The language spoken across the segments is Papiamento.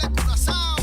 Telecuraçao.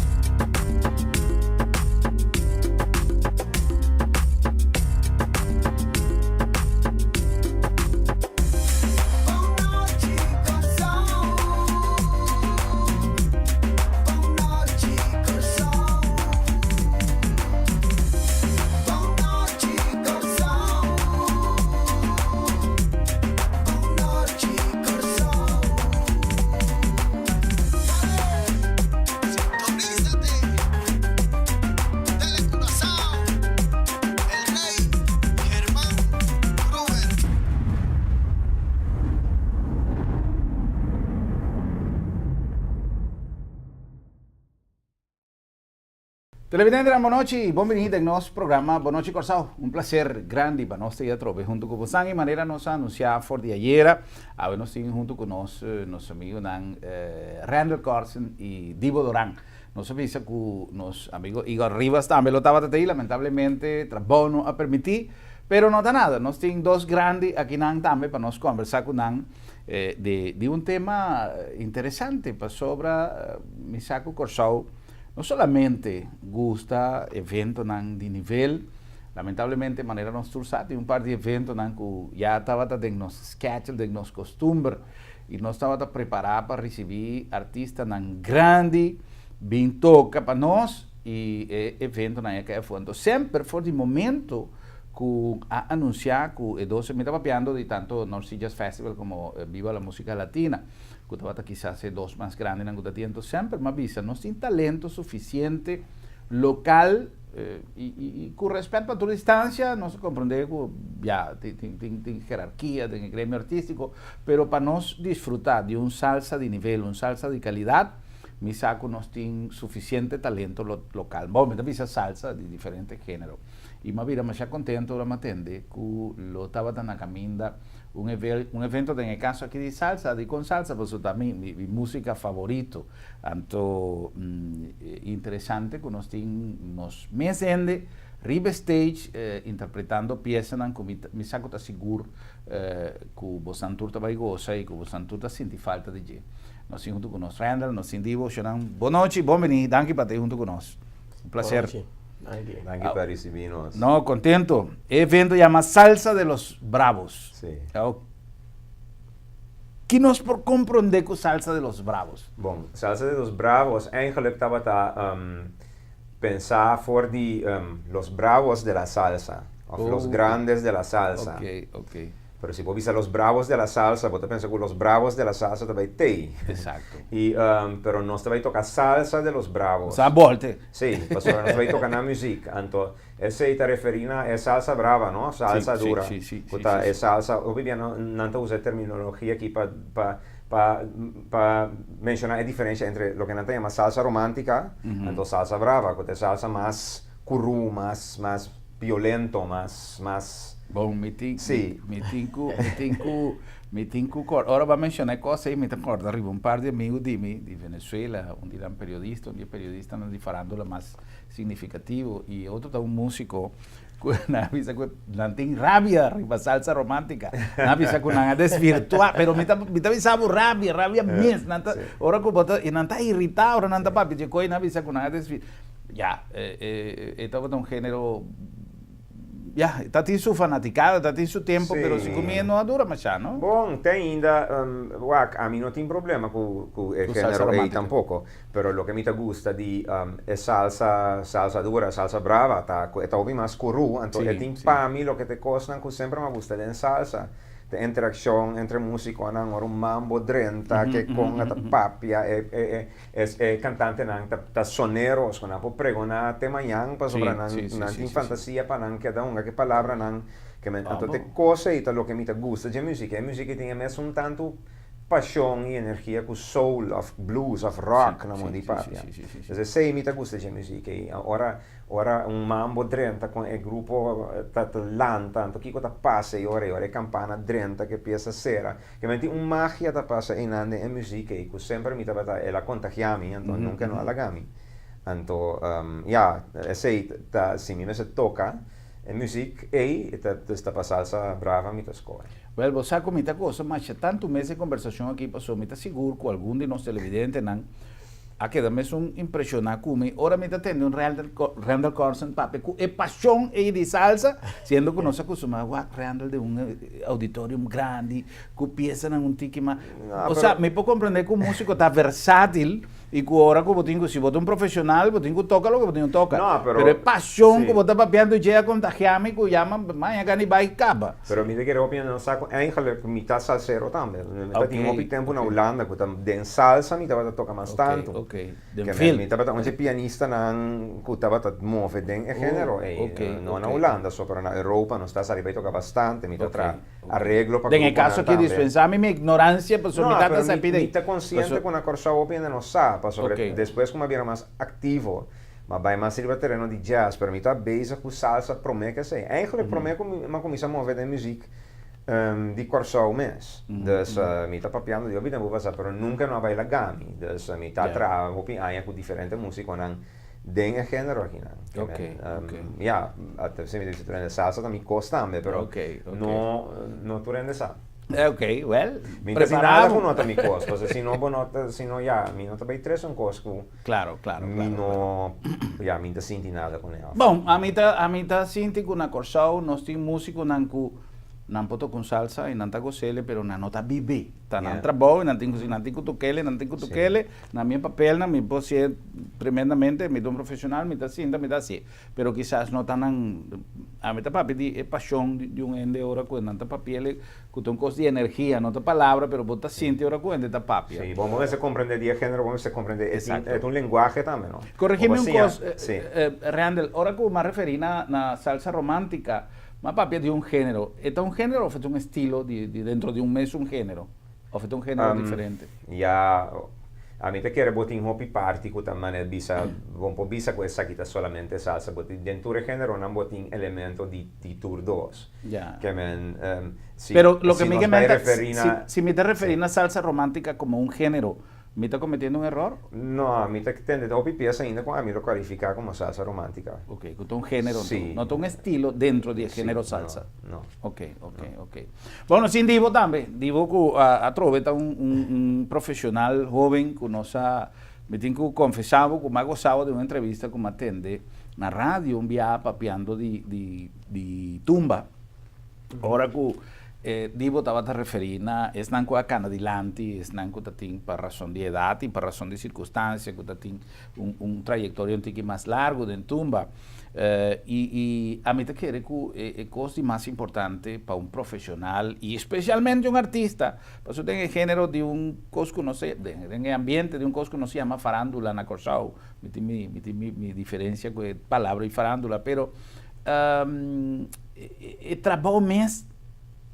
Televidentenan bonochi, bon bini den nos programa Bonochi Kòrsou. Un placer grandi pa nos ta i atrobe huntu ku bosan i manera nos a anunsiá for di ayera, awe nos tin huntu ku nos nos amigunan Randall Corsen i Dibo Doran. Nos a bisa ku nos amigo Igor Rivas tambe lo tabata ta ei, lamentablemente trabou no a permití, pero no ta nada, nos tin dos grandi akinan tambe pa nos kòmbersá ku nan di di un tema interesante pasobra mi sa ku Kòrsou No solamente gusta eventonan di nivel, lamentablemente manera nos tur sa tin un par di eventonan ku ya tabata den nos schedule, den nos kostumber i nos tabata prepará pa risibí artistanan grandi bin toka pa nos i e eventonan ya kai afó. Anto semper for di momento ku a anunsiá ku e dos, mi ta papiando di tanto North Sea Jazz Festival komo Viva la Música Latina, ku tabata kisas e dos mas grandinan ku ta tin. Enton semper m'a bisa, nos tin talento sufisiente lokal i ku rèspèt pa tur distansia, nos a komprondé ku ya tin herarkia den e gremio artístiko, pero pa nos disfrutá di un salsa di nivel, un salsa di kalidat, mi sa ku nos tin sufisiente talento lokal. Bon, mi ta bisa salsa di diferente género. I m'a bira masha kontento ora m'a tende ku lo tabata na kaminda Un un evento den e caso aki di salsa, dicon salsa? Pasobra ta mi mi musica favorito. Anto interesante cu nos tin nos mes hende riba e stage interpretando piesanan cu mi mi sa cu ta sigur cu bosnan tur ta bay gosa y cu bosnan tur ta sinti falta di dje. Nos tin hunto cu nos Randall, nos tin Divo, Shonan, bon nochi, bon bini, danki pa ta hunto cu nos. Un placer. Bon nochi. Danki. Danki pa ricibi nos. No, contento. E evento yama Salsa de los Bravos. Sí. Ki nos por comprende cu Salsa de los Bravos? Bon, Salsa de los Bravos eigenlijk tabata pensa for di los bravos de la salsa, of los grandes de la salsa. Ok, ok. Pero si bo bisa los bravos de la salsa, bo ta pensa ku los bravos de la salsa ta bai tei. Exacto. I, pero nos ta bai toka salsa de los bravos. Sa bolte. Sí, pasobra nos ta bai toka nan muziek. Anto, esei ta referí na e salsa brava, no? Salsa Sí, dura. sí, sí, Ku sí, ta sí, e sí. salsa, hopi bia no, nan ta usa e terminologia aki pa, pa, pa, pa menshoná e diferensha entre loke nan ta yama salsa romántika, anto salsa brava, ku ta e salsa mas kurú, mas, mas violento, mas, mas. Bon, mi tin, Sí. mi tin ku, mi tin ku, mi tin ku kor, ora bo a menshoná e kos ei, mi ta kòrda riba un par di amigu di mi di Venezuela, un di nan periodista, un di e periodistanan di farándula mas signifikativo, i e otro ta un músiko ku nan a bisa ku nan tin rabia riba salsa romántika. Nan a bisa ku nan a desvirtuá, pero mi ta, mi ta bisa bo rabia, rabia mes, nan ta, ora ku bo ta, i nan ta iritá ora nan ta papia dje kos, i nan a bisa ku nan a desvirtuá. Ya, e, e tabata un género. Ya, ta tin su fanaticada, ta tin su tempo, Sí. pero si cu mi no a dura masha, no? Bon, te ainda, wak, ami no tin problema cu, cu e Cu salsa genero ei romantica. tampoco, pero loke mi ta gusta di e salsa, salsa dura, salsa brava, ta cu e ta hopi mas curú, anto e Sí, tin sí. pa mi loke ta e cosnan cu semper mi a gusta den salsa, Ta interaccion entre musiconan, ora un mambo drenta, ke con a ta papia, e, e, e, Es e cantantenan ta ta soneros cu nan por pregona te mañan pasobra nan nan tin fantasia pa nan keda hunga ke palabranan ke men anto te cosa ei ta loke mi ta gusta dje musica e musica tin e mesun tantu pasion y energia cu soul of blues of rock na modo di papia entonces esei mi ta gusta dje musica y ora Ora un mambo drenta con e grupo ta ta lanta, anto kico ta pasa ei ora ei? Ora e campana drenta cu e pieza cera, ke men tin un magia ta pasa einan den e muziek ei cu semper mi tabata, el a contagia mi, anto nunca e no a laga mi. Anto, ya, esei ta, si mi mester toca e muziek ei, ta ta pa salsa brava mi ta scohe. Wel, bo sa cu mi ta goza masha tantu mes e conversacion aki pasobra mi ta sigur cu algun di nos televidentenan. A keda mesun impresiona ku mi ora mi ta tende un Randall Corsen papia ku e pasion ei di salsa, siendo ku nos a kustumá wak Randall den un auditorium grandi ku piesanan un tiki mas. Osea, mi por komprende ku un musiko ta versátil i ku ora ku bo tin ku, si bo ta un profesional, bo tin ku toka loke bo tin ku toka. Pero e pasion ku bo ta papiando dje a kontagiá mi ku ya maña gana di bai kaba. Pero mi ta kere hopi nan sa ku eigenlijk mi ta salsero tambe. Mi ta tin hopi tempu na Hulanda ku ta den salsa mi tabata toka mas tantu. Den fil. Mi tabata un dje pianistanan ku tabata move den e genero ei. No na Hulanda so pero na Europa nos ta sali bai toka bastante. Mi ta traha areglo pa Den e gruponan kaso aki tambe. dispensa mi mi ignoransia pasobra mi tata No, sa pero pidi. mi ta konsiente ku na Kòrsou hopi hende no sa pasobra despues ku mi a bira mas aktivo Mi a bai mas riba tereno di jazz, pero mi ta bezig ku salsa promé ku esei. Eigenlijk promé ku mi a kuminsá move den muzik di Kòrsou mes. Dus mi ta papiando di hopi tempu pasá, pero nunka no a bai laga mi. Dus mi ta traha hopi aña ku diferente músikonan den e género akinan. Ya, mi ta bisa tur hende salsa ta mi kos tambe, pero no no tur hende sa. Ok, well, Mi ta si nada ku no ta mi kos, pasobra si no bo no ta, si no ya, mi no ta bai tres un kos ku. Claro, claro, Mi claro. no, ya, mi ta sinti nada ku ne òf. Bon, ami ta, ami ta sinti ku na Kòrsou nos tin músikonan ku nan por toka un salsa i nan ta gos'ele pero nan no ta bib'é. Ta nan trabou i nan tin ku si nan tin ku tok'ele, nan tin ku tok'ele. Na mi papelnan mi por hasié tremendamente, mi ta un profeshonal, mi ta sinta, mi ta hasié. Pero kisas no ta nan, ami ta papia di e pashon di un hende ora ku nan ta papi'ele Ku ta un kos di energia, no ta palabra, pero bo ta sinti ora ku hende ta papia. Sí, bo mester komprendé di e género, bo mester komprendé, e tin, e ta un lenguahe tambe, no? Korregí mi un kos, Randel, ora ku m'a referí na na salsa romántika, m'a papia di un género. E ta un género òf e ta un estilo di di dentro di un mesun género? Òf e ta un género diferente? Ya, ami ta kere bo tin hopi parti ku ta manera bisa, bo por bisa ku esaki ta solamente salsa, bo tin, den tur e géneronan bo tin elemento di di tur dos. Ya. Ke men, si, Pero loke si mi nos ke bai men ta, referí si, na. si mi ta referí Sí. na salsa romántica komo un género, mi ta kometiendo un error? No, mi ta tende hopi pies ainda ku ami lo kualifiká komo salsa romántica. Ok, ku ta un género anto, Sí. no ta un estilo dentro di e Sí, género no, salsa. no. Ok, ok, ok. Bueno, sin Divo tambe. Divo ku atrobe ta un, un, un profesional hoben ku nos a, mi tin ku konfesá bo ku mi a gosabo di un entrevista ku mi a tende na radio un biaha papiando di, di, di tumba. Ora ku e Divo tabata referí na esnan ku a kana dilanti, esnan ku ta tin pa rason di edat i pa rason di sirkunstansia ku ta tin un un trayektoria un tiki mas largu den tumba. I i ami ta kere ku e e kos di mas importante pa un profeshonal i espesialmente un artista, pasobra den e género di un kos ku nos den den e ambiente di un kos ku nos yama farándula na Kòrsou, mi tin mi mi tin mi mi diferensia ku e palabra di farándula, pero E trabou mes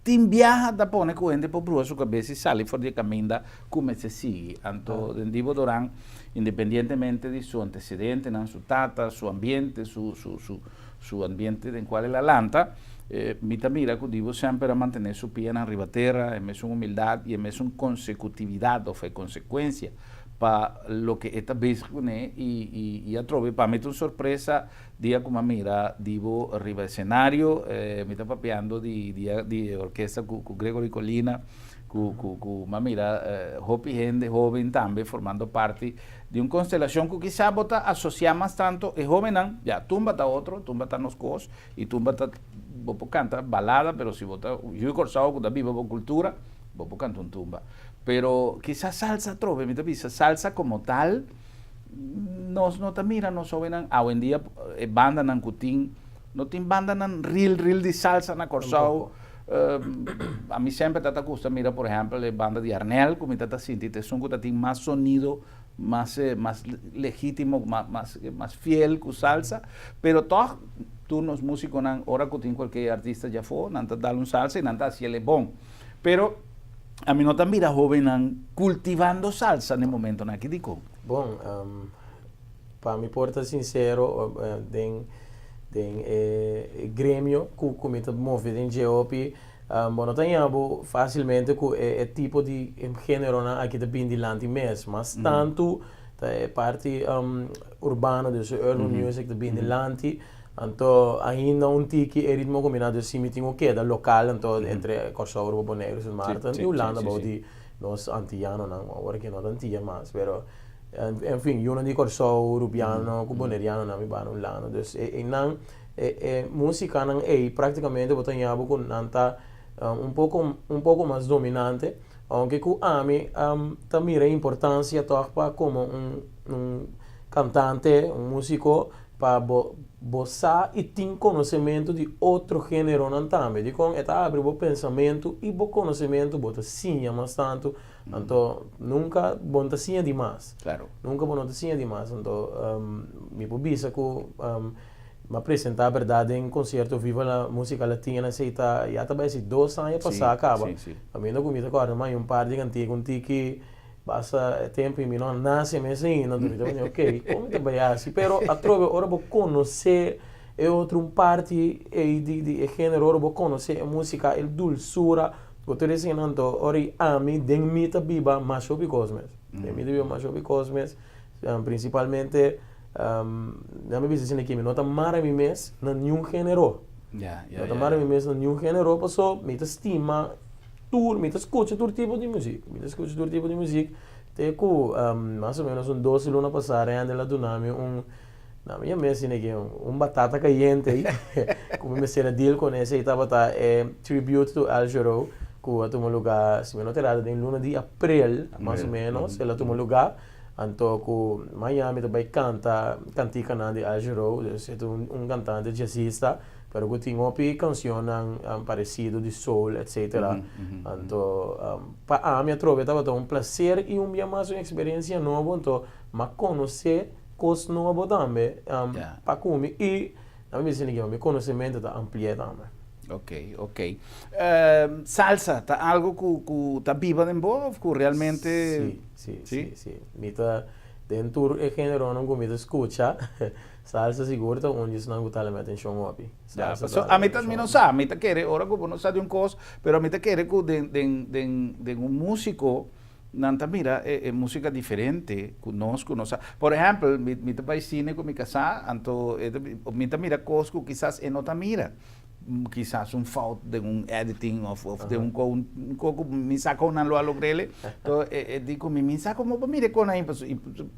tin biaha ta pone ku hende por bruha su kabes i sali for di e kaminda ku mester sigui. Anto den Dibo Doran, independientemente di su antecedentenan, su tata, su ambiente, su su su su ambiente den kual el a lanta, mi ta mira ku Dibo semper a mantene su pianan riba tera, e mesun humildat i e mesun konsekutividat òf e konsekuensia pa loke e ta bezig kuné i i atrobe pa mi ta un sorpresa. Dia ku mi a mira Dibo riba esenario, mi ta papiando di dia di e orkesta ku ku Gregory Colina, ku ku ku mi a mira hopi hende hoben tambe formando parti di un konstelashon ku kisas bo ta asosiá mas tanto e hobennan, ya tumba ta otro, tumba ta nos kos i tumba ta bo por kanta balada pero si bo ta yu di Kòrsou ku ta biba bo kultura bo por kanta un tumba. Pero kisas salsa atrobe mi ta bisa salsa komo tal. Nos no ta mira nos hobennan awendia e bandanan ku tin, no tin bandanan real real di salsa na Kòrsou. Ami semper ta ta gusta mira por ehèmpel e banda di Arnel ku mi ta ta sinti ta esun ku ta tin mas sonido mas mas legítimo mas mas fiel ku salsa, pero tòg tur nos músikonan ora ku tin kualke artista djafó nan ta dal un salsa i nan ta hasiel e bon. Pero Ami no ta mira hobennan kultivando salsa na e momentonan aki. Dikon? Bon, pa mi por ta sinsero, den den e gremio ku ku mi ta move den dje hopi, bo no ta haña bo fásilmente ku e e tipo di géneronan aki ta bin dilanti mes. Mas tantu ta e parti urbano, dus e urban music ta bin dilanti. Anto ainda un tiki e ritmo kombiná dus si mi tin ku keda lokal anto entre Kòrsou, Aruba, Boneiru, Sint Maarten i Hulanda bou di nos antiyanonan, awor ke no ta antiya mas pero. En fin, yunan di Kòrsou, Rubiano ku Bonerianonan mi banda Hulanda. Dus e nan e e músikanan ei práktikamente bo ta haña bo ku nan ta un poko un poko mas dominante. Ounke ku ami ta mira e importansia tòg pa komo un un kantante, un músiko pa bo bo sa i tin konosementu di otro géneronan tambe. Dikon e ta abri bo pensamentu i bo konosementu, bo ta siña mas tantu. Anto nunka bo no ta siña di mas. Claro. Nunka bo no ta siña di mas. Anto mi por bisa ku mi a presentá bèrdat den konsierto Viva la Música Latina esei ta ya ta bai si 2 aña pasá kaba. Kaminda ku mi ta kòrda mi a un par di kantika un tiki basta e tempu i mi no a nase mes ainda. Anto mi ta pensa ok kon mi ta bai hasi? Pero atrobe ora bo konosé e otro un parti ei di e género ora bo konosé e músika e dulsura. Bo ta disi anto ora i ami den mi ta biba mas hopi kos mes. Den mi ta biba mas hopi kos mes. Prinsipalmente nan mi bisa asina ki mi no ta mara mi mes na niun genero. No ta mara mi mes na niun genero paso mi ta stima tur, mi ta skucha tur tipo di muzik. Mi ta skucha tur tipo di muzik te ku mas o menos un 2 luna pasa Randel a duna mi un. Na mi mes asina ke un batata kayente ei ku mi mester a deal ku esei tabata e tribute to Al Jarreau ku a tuma lugá si mi no ta erado den luna di aprel mas o menos el a tuma lugá anto ku maña mi ta bai kanta kantikanan di Al Jarreau dus e ta un kantante jazzista pero ku tin hopi kanshonnan paresido di soul etcetera anto pa ami atrobe tabata un plaser i un bia mas un eksperensia nobo anto mi a konosé. Kos nobo tambe pa ku mi i nan mi bisa mi konosementu ta ampli'é tambe. Ok, ok. Salsa ta algo ku ku ta biba den bo of ku realmente. Si, si, si, si. Mi ta den tur e generonan ku mi ta skucha, salsa sigur ta un di esnan ku ta hala mi atenshon hopi. Ya, paso ami ta mi no sa, mi ta kere ora ku bo no sa di un kos, pero mi ta kere ku den den den den un musiko Nan ta mira e musica diferente cu nos cu nos sa. Por ehempel, mi mi ta bay cine cu mi casá, anto e ta mi ta mira cos cu kisas e no ta mira. Kisas un fout den un editing of of den un co un co cu mi sa con nan lo a logrele. Enton e e di cu mi, mi sa como bo mira e con ahi paso y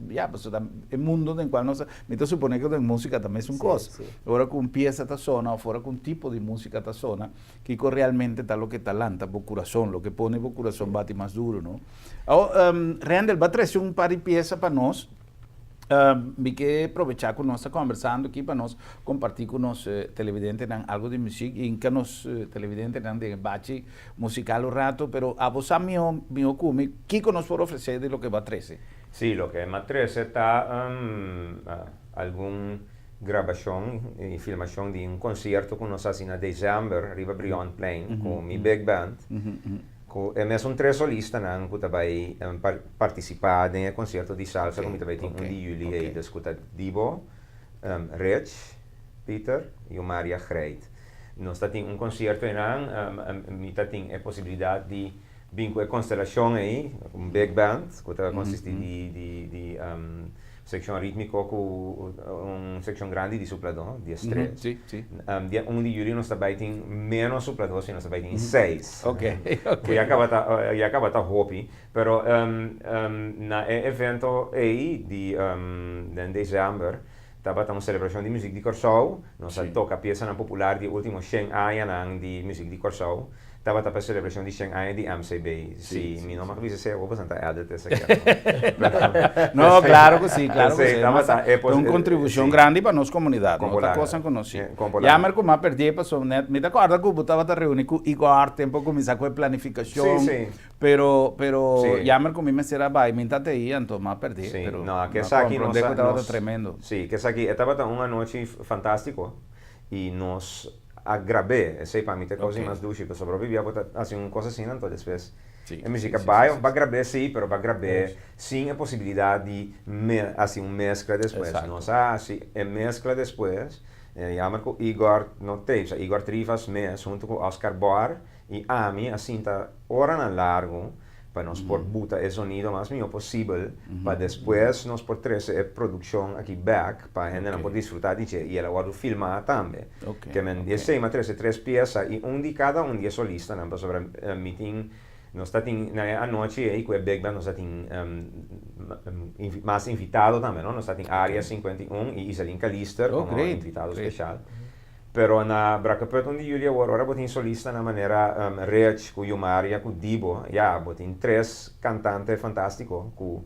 ya paso ta e mundo den cual nos ta, mi ta supone cu den musica ta mesun cos. Ora cu un pieza ta sona of ora cu un tipo di musica ta sona, Kiko realmente ta loke ta lanta bo kurason, loke pone bo kurason bati mas duru, no? Awor, Rendel, bo a trese un par di piesa pa nos. Mi ke probechá ku nos ta kòmbersando aki pa nos kompartí ku nos televidentenan algu di muzik i hinka nos televidentenan den e bachi musikal un ratu, pero abo sa mihó, mihó ku mi, kiko nos por ofresé di loke bo a trese? Sí, loke mi a trese ta algun Grabashon i filmashon di un konsierto ku nos hasi na desèmber riba Brionplein ku mi big band, ku e mesun tres solistanan ku ta bai partisipá den e konsierto di salsa ku mi ta bai tin 1 di yüli ei, dus ku ta Dibo, Rich, Pieter i Omaria Grijt. Nos ta tin un konsierto einan, mi ta tin e posibilidat di bin ku e konstelashon ei, un big band ku ta konsistí di Sekshon rítmiko ku un sekshon grandi di supladó, 13. Sí, sí. Dia 1 di yüli nos ta bai tin ménos supladó, si nos ta bai tin seis. Ok, ok. Ku ya kaba ta, ya kaba ta hopi. Pero na e evento ei di den desèmber tabata un selebrashon di muzik di Kòrsou. Nos a toka piesanan popular di e último shen añanan di muzik di Kòrsou. Tabata pa e selebrashon di shen aña di MCB. Si mi no mag bisa esei awor pasobra ta edit esaki. No, klaro ku si, klaro ku si. Tabata e un kontribushon grandi pa nos komunidat. No ta kosan ku nos si. Jammer ku mi a perdí pasobra net mi ta kòrda ku bo tabata reuní ku Igor tempu a kuminsá ku e planifikashon. Pero, pero jammer ku mi mester a bai, mi ta te ei anto mi a perdí. Pero mi a komprondé ku tabata tremendo. Si, kesaki e tabata un anochi fantástiko i nos a grab'é, esei pa mi ta e kos di mas dushi, pasobra hopi bia bo ta hasi un kos asina, anto despues e musika bai òf bo a grab'é sí, pero bo a grab'é sin e posibilidat di hasi un meskla despues. Nos a hasi e meskla despues, jammer ku Igor no t'ei, osea Igor Trivas mes huntu ku Oscar Bor i ami a sinta oranan largu pa nos por buta e zonido mas mihó posibel pa despues nos por trese e produkshon aki bèk pa hendenan por disfrutá di dje i el a wòrdu filmá tambe. Ke men di esei mi a trese tres piesa i un di kada un di e solistanan pasobra mi tin. Nos ta tin na e anochi ei ku e big band nos ta tin mas invitado tambe no, nos ta tin Area 51 i Iselin Calister komo invitado speshal. Pero na Brakkeput un di juli awor ora bo tin solistanan manera Rich ku Yumaria ku Dibo ya bo tin tres kantante fantastiko ku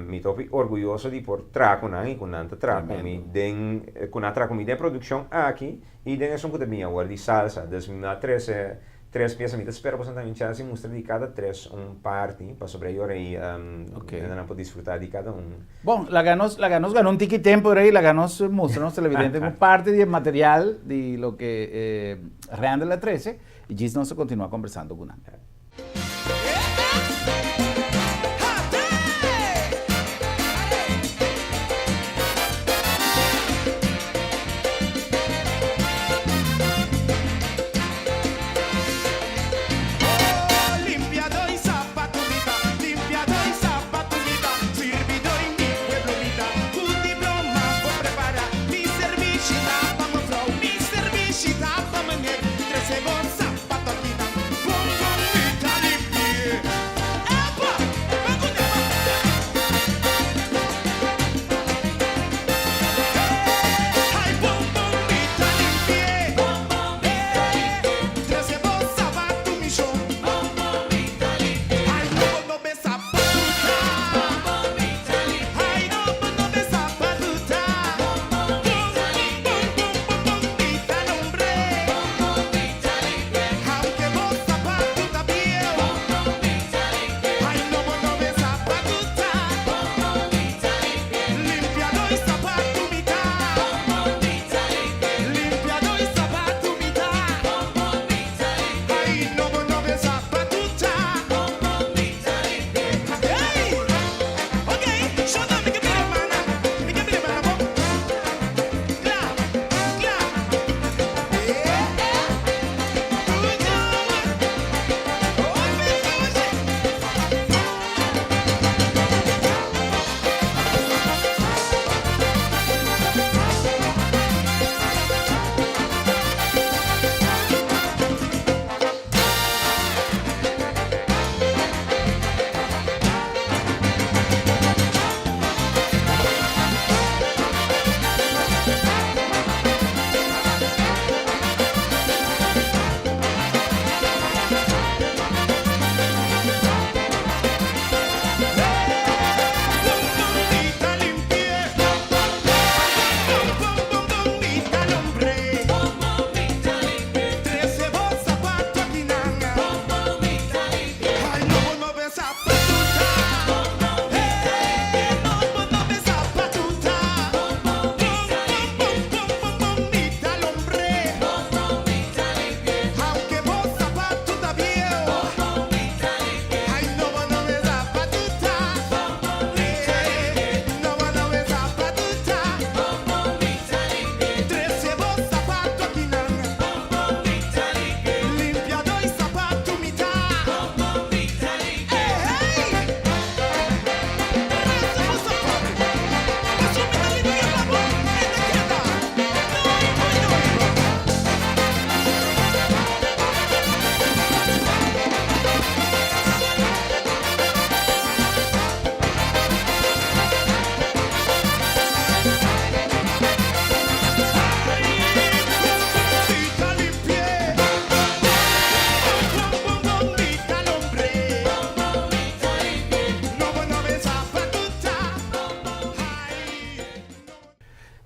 mi ta hopi orguyoso di por traha ku nan i ku nan ta traha ku mi den ku nan a traha ku mi den e produkshon aki i den esun ku ta bini awor di salsa. Dus mi a trese Tres piesa, mi ta spera boso tambe chance di mustra di kada tres un parti, pasobra e ora ei nan por disfruta di kada un. Bon, laga nos, laga nos gana un tiki tempo ora ei, laga nos mustra nos televidente un parti di e material di loke Randall a trece, i djis nos ta continua conversando cu nan.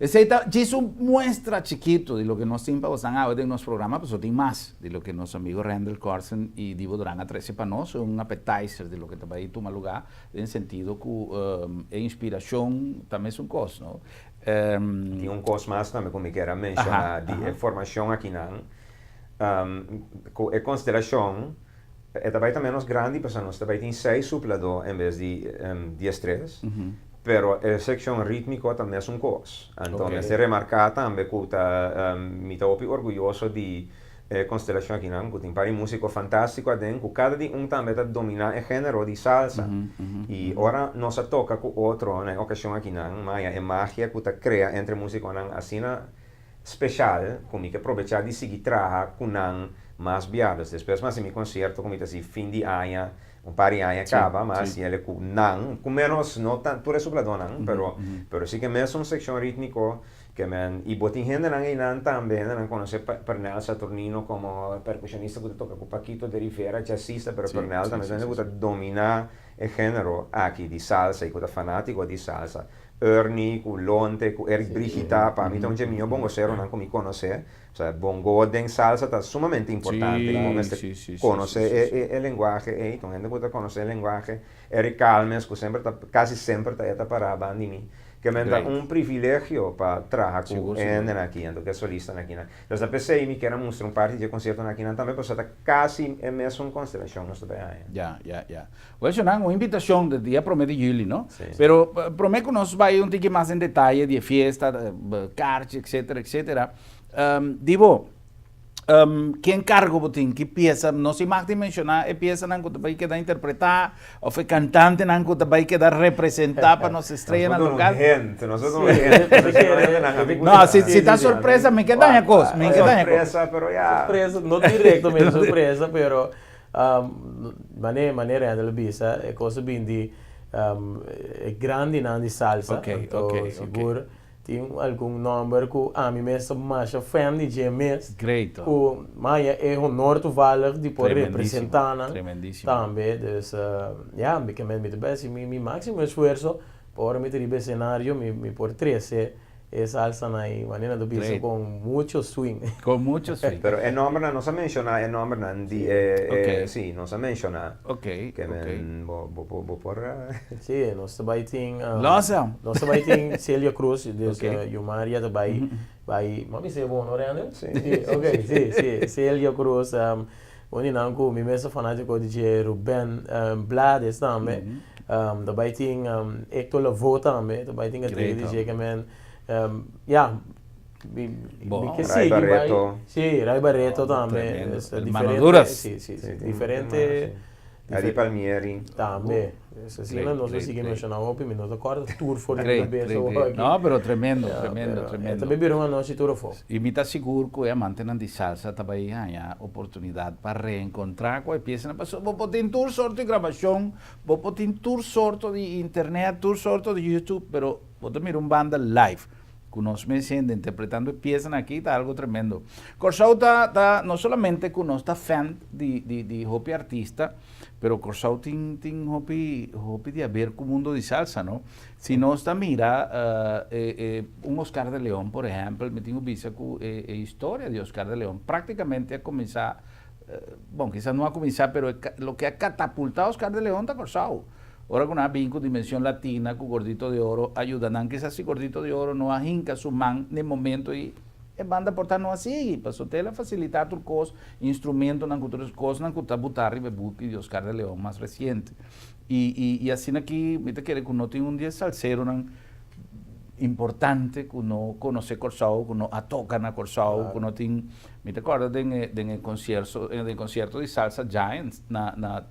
Esei ta djis un muestra chikitu di loke nos tin pa bosan awe den nos programa, pasobra tin mas di loke nos amigo Randall Corsen i Dibo Duran a trese pa nos, un appetizer di loke ta bai tuma lugá den sentido ku e inspirashon ta mesun kos, no? Tin un kos mas tambe ku mi kier a menshoná di e formashon akinan, ku e konstelashon e ta bai ta ménos grandi pasobra nos ta bai tin seis supladó en bes di diestres. Pero e seccion ritmico ta mesun cos. Anto mester remarca tambe cu ta mi ta hopi orguyoso di e constelacion akinan cu tin par di musico fantastico aden cu cada di un tambe ta domina e genero di salsa. Y ora nos a toca cu otro na e ocasion akinan maya e magia cu ta crea entre musiconan asina. speshal ku mi ke probechá di sigui traha ku nan mas bia. Dus despues mi a hasi mi konsierto ku mi ta hasi fin di aña, un par di aña kaba, mi a hasi el ku nan, ku ménos, no tan tur e supladónan, pero pero si ke mesun sekshon rítmiko ke men, i bo tin hendenan einan tambe, hendenan konosé Pernell Saturnino komo perkushonista ku ta toka ku Paquito de Rivera, jazzista, pero Pernell tambe ta un hende ku ta dominá e género aki di salsa i ku ta fanátiko di salsa. Ernie, ku Lonte, ku Eric Brigita, pa mi ta un dje mihó bongoseronan ku mi konosé. Osea, bongo den salsa ta sumamente importante i bo mester konosé e lenguahe ei. Ta un hende ku ta konosé e lenguahe. Eric Calmes, ku semper ta, kasi semper ta e ta pará banda di mi. Ke men ta un privilegio pa traha ku e hendenan aki, anto ku e solistanan akinan. Entonces ta p'esei mi kier a mustra un parti dje konsiertonan akinan tambe, pasobra ta kasi e mesun konstelashon nos ta bai haña. Ya, ya, ya. Well, Shonan, un invitacion di dia prome di juli, no? Sí. Pero prome cu nos bay un tiki mas en detaye di e fiesta, kaartje, etcetera, etcetera, di bo, ki encargo bo tin? Ki pieza? Nos tin mag di menciona e piezanan cu ta bay keda interpreta of e cantantenan cu ta bay keda representa pa nos estrellanan local? Nos a duna un hint, nos a duna un hint. Nos a duna un hint. No, si ta sorpresa, mi ke daña cos, mi ke daña cos. Sorpresa, pero ya. Sorpresa, no directamente sorpresa, pero Mane mane Randall a bisa e kos a bin di e grandinan di salsa anto sigur tin algun nomber ku ami mes ta masha fan di dje mes ku maya e honor toevallig di por representa nan tambe dus ya mi ke men mi ta bai hasi mi maximo esfuerso pa ora mi ta riba escenario mi por trese E salsanan ei, manera nan ta bisa con mucho swing. Con mucho swing. Pero e nombernan, nos a menciona e nombernan di e, Ok. si, nos a menciona. Ok, Ke ok. men bo, bo, bo, bo por. Si, nos ta bai tin, Losa. nos ta bai tin Celia Cruz, dus Ok. Yumaria ta bai, bai, mi a bisa e bon no, Randall? Si. Si, ok, si, si, Celia Cruz, un di nan ku mi mes ta fanátiko di dje, Ruben Blades tambe. Ta bai tin Hector Lavoe tambe, ta bai tin atreve di dje ke men, ya, mi ke Ray sigui bai. Barreto. Si, Ray Barreto tambe. Tremendo. Es El diferente, Mano Duras. si, si, si, diferente. Eddie Palmieri. Tambe. Es asina nos a sigui menshoná hopi, mi no ta kòrda tur for di mi kabesa awor aki. No, pero tremendo, tremendo, tremendo. E ta bira un anochi tur afó. I mi ta sigur ku e amantenan di salsa ta bai haña oportunidat pa reenkontrá ku e piesanan, pasobra bo por tin tur sorto di grabashon, Bo por tin tur sorto di internet, tur sorto di YouTube, pero bo ta mira un banda live ku nos mes hende interpretando e piesanan aki ta algo tremendo. Kòrsou ta ta no solamente ku nos ta fan di di di hopi artista, pero Kòrsou tin tin hopi hopi di haber ku mundo di salsa no. Si nos ta mira e e un Oscar de Leon por ehèmpel, mi tin ku bisa ku e e historia di Oscar de Leon praktikamente a kuminsá Bon, kisas no a kuminsá, pero loke a katapultá Oscar de Leon ta Kòrsou. Ora ku nan a bin ku Dimension Latina, ku Gordito de Oro a yuda nan, kisas si Gordito de Oro no a hinka su man n'e momento ei, e banda por ta no a sigui, pasobra el a fasilitá tur kos, instrumentonan ku tur e kosnan ku ta butá riba e buki di Oscar de Leon mas resiente. I i asina ki mi ta kere ku no tin un di e salseronan importante ku no konosé Kòrsou, ku no a toka na Kòrsou, ku no tin, mi ta kòrda den e den e konsierso den e konsierto di Salsa Giants na na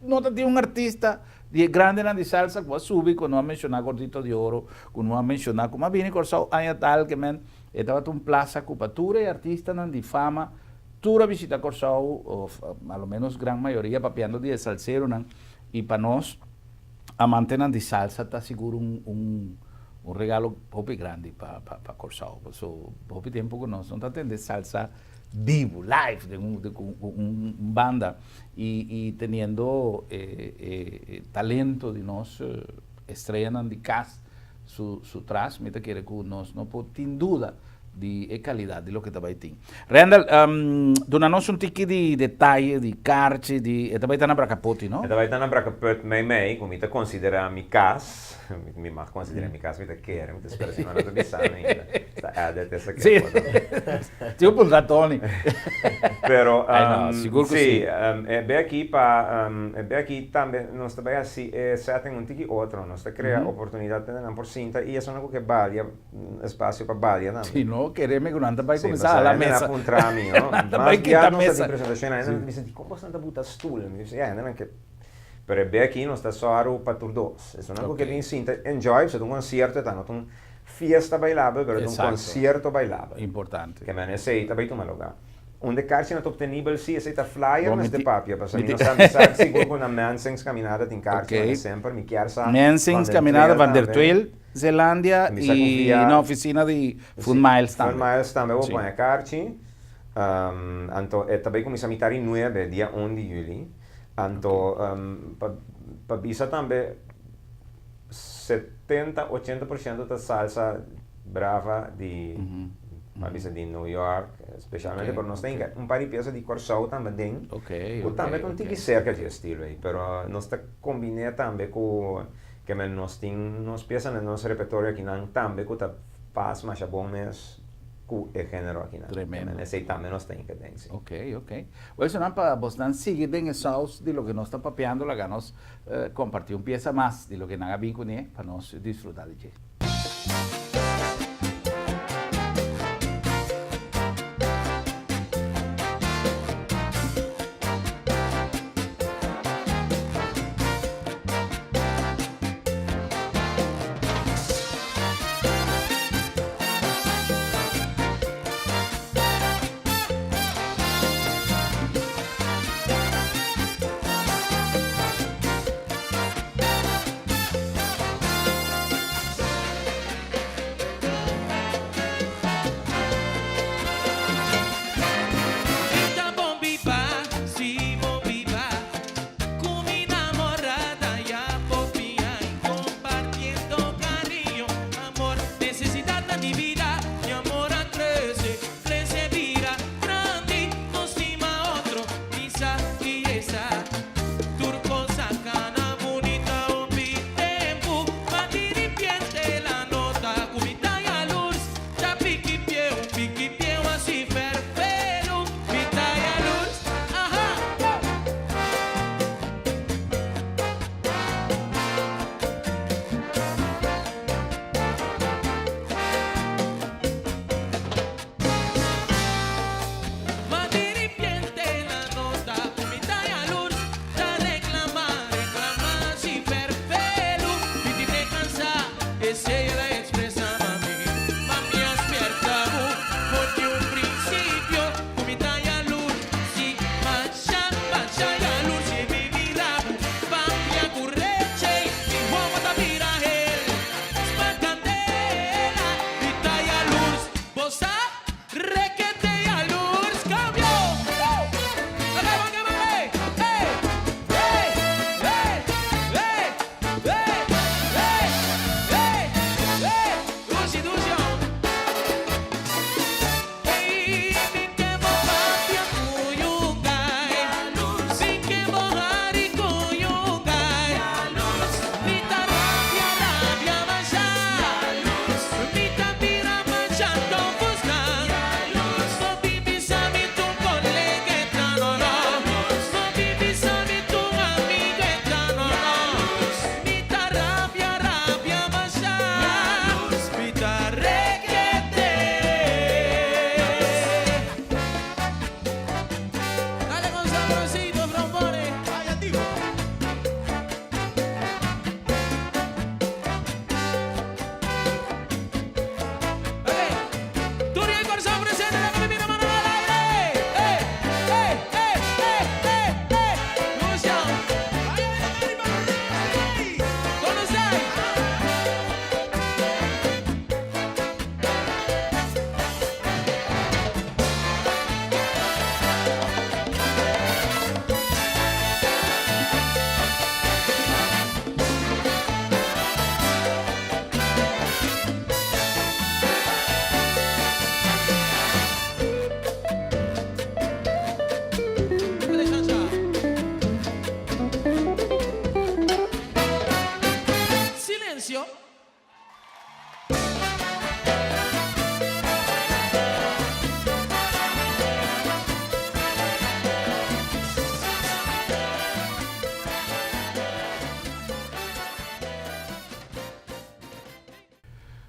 no ta tin un artista di e grandenan di salsa ku a subi ku no a menshoná Gordito di Oro, ku no a menshoná ku a bini Kòrsou aña tal ke men e tabata un plasa ku pa tur e artistanan di fama tur a bishita Kòrsou òf a lo ménos gran mayoria papiando di e salseronan i pa nos Amantenan di salsa ta sigur un un un regalo hopi grandi pa pa pa Kòrsou. Paso hopi tempu ku nos no ta tende salsa bibu, live, den un den ku un banda i i teniendo e e talento di nos estrellanan di kas su su tras mi ta kere ku nos no por tin duda di e calidad di loke ta bay tin. Randall, duna nos un tiki di detaye di karchi di, e ta bay ta na Bracapoti, no? E ta bay ta na Bracapot mei mei, cu mi ta considera mi cas, mi mag considera mi cas, mi ta kere, mi ta spera si no nan ta bisa mi ainda, ta edit esaki. Si, tin un puntra Tony. Pero, Ay no, sigur cu si. Si, e be aki pa, e be aki tambe nos ta bay haci e setting un tiki otro, nos ta crea oportunidad pa nan por sinta y esunnan cu ke balia, Espacio pa balia tambe. Si no, kereme ku nan ta bai kuminsá hala mesa. Sí, pasobra hende a puntra mi, no? Nan ta bai kita Mas bia nos mesa. ta tin presentashon, hende ta bisa, dikon boso nan ta buta stul? Mi bisa, ya, hendenan ke. Pero e be aki nos ta sòru pa tur dos. Esunnan ku ke bin sinta enjoy, pasobra ta un konsierto, ta no ta un. fiesta bailabel, pero ta un Exacto. konsierto bailabel. Importante. Ke men esei ta bai tuma lugá. Unda e karchinan ta optenibel sí, esei ta flyer Bon, mi mester ti papia, pasobra mi mi no ti sa, mi sa sigur ku na Mensing's Caminada tin karchi, Ok. mane semper mi kier sa Mensing's Van der Caminada, Tweel Van der tambe. Tweel, Zeelandia Mi sa ku i via na ofisina di Fun Sí, Miles Fun tambe. Miles tambe bo Sí. pone karchi. Anto e ta bai kuminsá mitad di nuebe, dia un di yüli. Anto pa pa bisa tambe 70, 80% ta salsa brava di pa bisa di New York, specialmente, pero nos ta hinka un par di pieza di Kòrsou tambe den, ku tambe ta un tiki serka dje estilo ei, pero nos ta kombiné tambe ku ke men nos tin nos pieza den nos repertorio akinan tambe ku ta pas masha bon mes ku e género akinan. Tremendo. Esei tambe nos ta hinka den, si. Ok, ok. Well, esnan pa bosnan sigui den e saus di loke nos ta papiando, laga nos Kompartí un piesa mas di loke nan a bin kuné pa nos disfrutá di dje.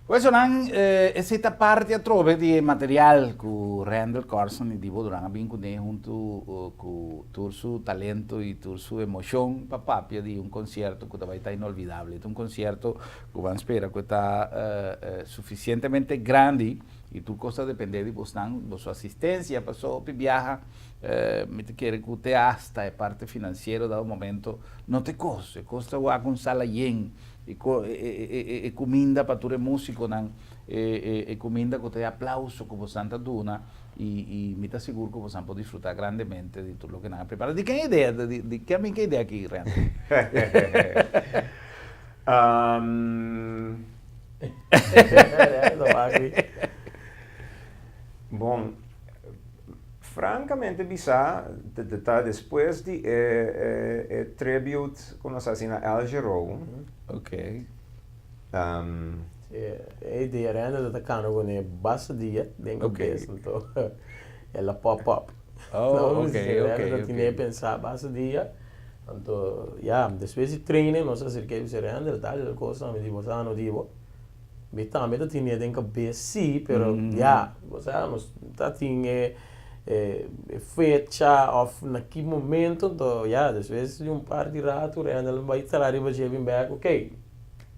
Pues nan, esei ta parti atrobe di e material ku Randall Carlson i Dibo Duran a bin kuné huntu ku tur su talento i tur su emoshon pa papia di un konsierto ku ta bai ta inolvidable. Ta un konsierto ku ban spera ku e ta sufisientemente grandi i tur kos ta depende di bosnan, boso asistensia, paso hopi biaha mi ta kere ku te asta e parti finansiero dado momento no ta e kos, e kos ta wak un sala yen. E e kuminda pa tur e músikonan, e e kuminda ku ta e aplauso ku bosan ta duna i i mi ta sigur ku bosan por disfrutá grandemente di tur loke nan a prepará. Di ken e idea? Di di ken a bin ku e idea aki, Renzo? Bon, Francamente bisa, ta despues di e e tribute cu nos haci na Al Jarreau. Ok. E idea Randall ta cana cu ne basta dia den cabes, anto el a pop up. Oh, ok, ok, ok. Randall ta tine pensa basta dia, anto ya, despues di training nos a acerca y bisa Randall tal tal cosa, mi di bo sa no di bo. Mi tambe ta tin e den kabes si, pero ya, bo sa nos ta tin e e fecha of na ki momento, anto ya, despues di un par di ratu Randall bai traha riba dje bin bek, ok,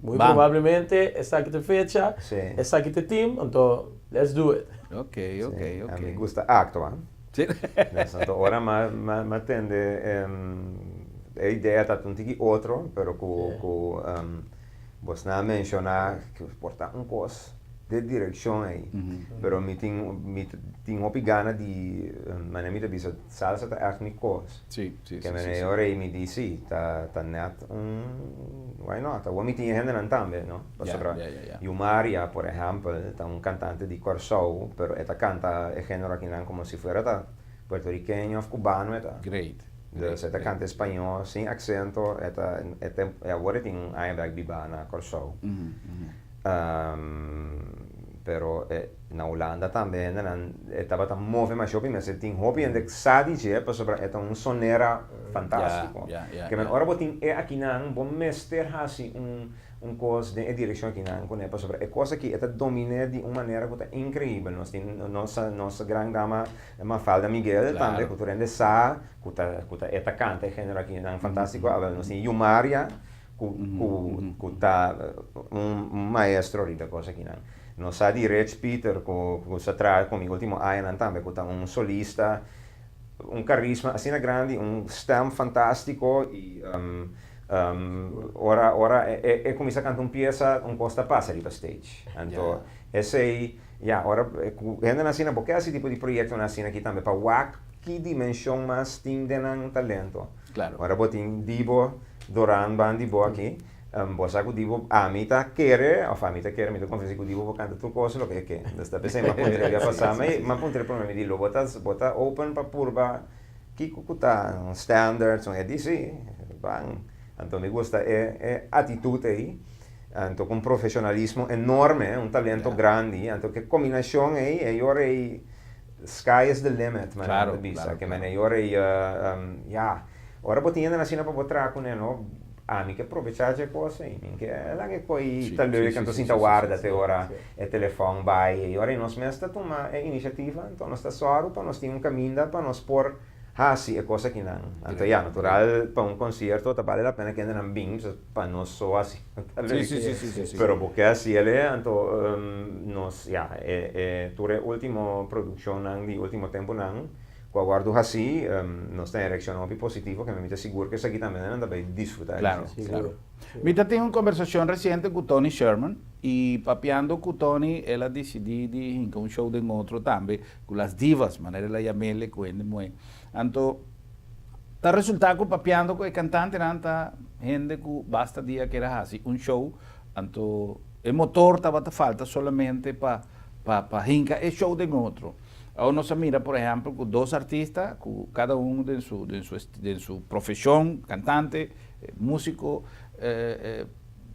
muy probablemente esaki ta e fecha, esaki ta e team, anto let's do it. Ok, ok, ok. Mi gusta actua. Anto ora m'a tende e idea ta un tiki otro, pero ku ku Bosnan a menshoná ku por ta un kos den e direkshon ei, pero mi tin mi tin hopi gana di manera mi ta bisa salsa ta ègt mi kos. Ke manera e ora ei mi di si, ta ta nèt un why not? Awor mi tin e hendenan tambe no, pasobra Yumaria por ehèmpel ta un kantante di Kòrsou pero e ta kanta e género akinan komo si fuera ta puertorikeño òf kubano e ta. Dus e ta kanta español sin aksento, e ta e tem e awor e tin un aña bek bibá na Kòrsou. Pero e na Hulanda tambe hendenan e tabata move masha hopi mes, e tin hopi hende sa di dje pasobra e ta un sonera fantástiko. Ke men ora bo tin e akinan bo mester hasi un un kos den e direkshon akinan kuné pasobra e kos aki e ta dominé di un manera ku ta inkreibel. Nos tin nos nos gran dama Mafalda Miguel tambe ku tur hende sa ku ta ku ta e ta kanta e género aki nan fantástiko. Awel nos tin Yumaria ku ku ku ta un maestro riba e kos akinan. Nos sa di Rich Pieter ku ku sa traha ku mi último añanan tambe ku ta un solista, un karisma asina grandi, un stèm fantástiko i ora ora e e kuminsá kanta un piesa un kos ta pasa riba stage. Anto esei Ya, ora ku hendenan asina, bo ke hasi tipo di proyektonan asina aki tambe pa wak ki dimenshon mas tin den nan talento. Claro. Ora bo tin Dibo Doran ban di bo aki, bo sa ku Dibo, ami ta kere, òf ami ta kere, mi ta konvensí ku Dibo por kanta tur kos loke e ke. Entonces ta p'esei mi a puntra e bia pasá, mi a puntra e promé, mi di lo bo ta bo ta open pa purba kiko ku ta un standards, un e di si, ban. Anto mi gusta e e atitut ei. Anto ku un profesionalismo enorme, un talento grandi, anto ku e kombinashon ei, e ora ei sky is the limit, manera nan ta bisa. Ke manera e ora ei, ya, ora bo tin hende asina pa bo traha kuné no, ami ke probechá dje kos ei, mi ke laga e koi ta leuk anto sinta warda te ora e telefòn bai, e ora ei nos mes ta tuma e inisiativa, anto nos ta sòru pa nos tin un kaminda pa nos por hasi e kos akinan. Anto ya, natural pa un konsierto ta bale la pena kende nan bin pa nos so hasi ta leuk. Pero bo ke hasi el e, anto nos ya, e e tur e ultimo produkshonnan di ultimo tempunan ku a wòrdu hasi, nos ta reakshoná hopi positivo, kende mi ta sigur ku esaki tambe nan ta bai disfrutá di dje. Klaro. Mi ta tin un kombersashon resiente ku Tony Sherman i papiando ku Tony el a disidí di hinka un show den otro tambe Ku las divas, manera el a yam'el ku hende muhé. Anto, ta resultá ku papiando ku e kantantenan ta hende ku basta dia kere hasi un show, anto e motor tabata falta solamente pa pa pa hinka e show den otro. Awor nos a mira por ehèmpel ku dos artista ku kada un den su den su den su profeshon, kantante, músiko,